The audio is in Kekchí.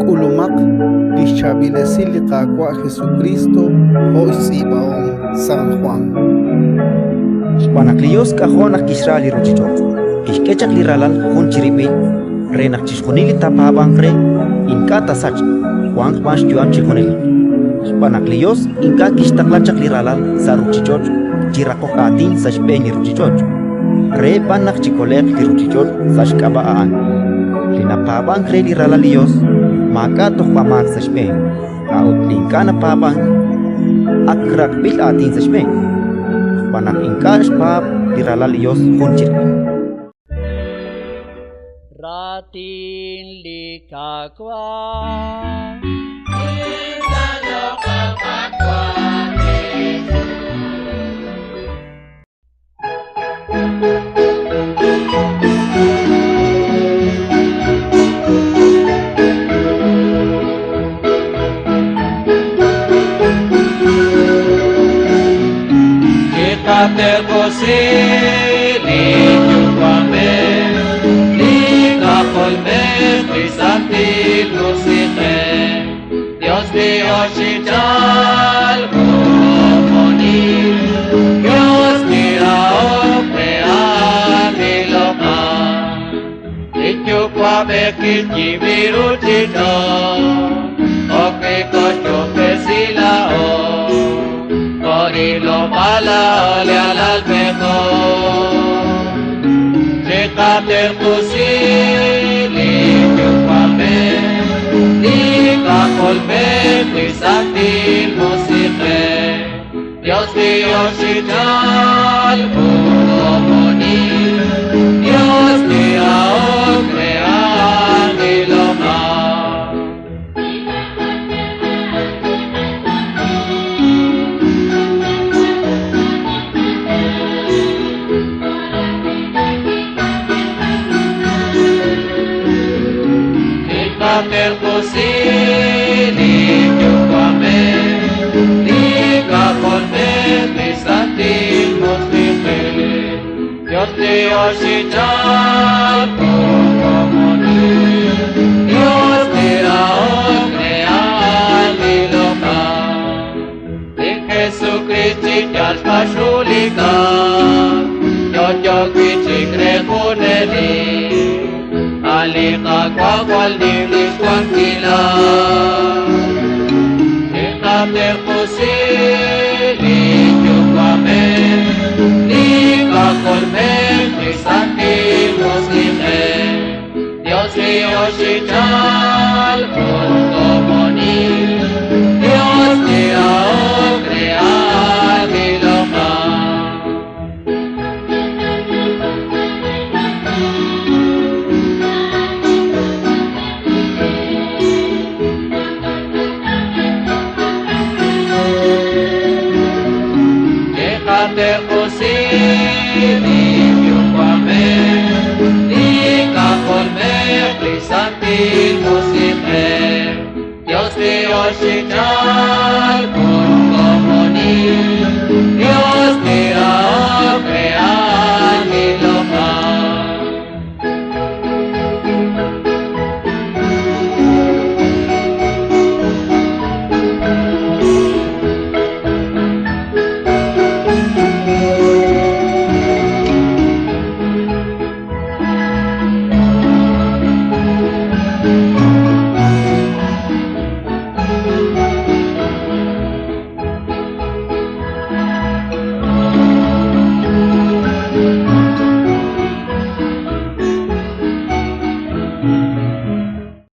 K'ulumaq li xchaab'il esil li Qaawa' Jesukriist jo' xtz'iib'ahom San Jwan. Xb'aan naq li Yos k'ajo' naq kixra li ruuchich'och', kixk'e chaq li Ralal jun chirib'il, re naq chixjunil li taapaab'anq re ink'a' taasachq, wanq b'an xyu'am chi junelik. Xb'aan naq li Yos ink'a' kixtaqla chaq li Ralal sa' ruuchich'och' chi raqok aatin sa' xb'een li ruuchich'och', re b'an naq chikole'q li ruuchich'och' sa' xk'ab'a' a'an. Li napaab'ank re li Ralal li Yos maak'a' tojb'amaak sa' xb'een, a'ut li ink'a' napaab'ank ak raqb'il aatin sa' xb'een, xb'aan naq ink'a' xpaab' li Ralal li Yos jun chirib'il. Raatin li Qaawa'.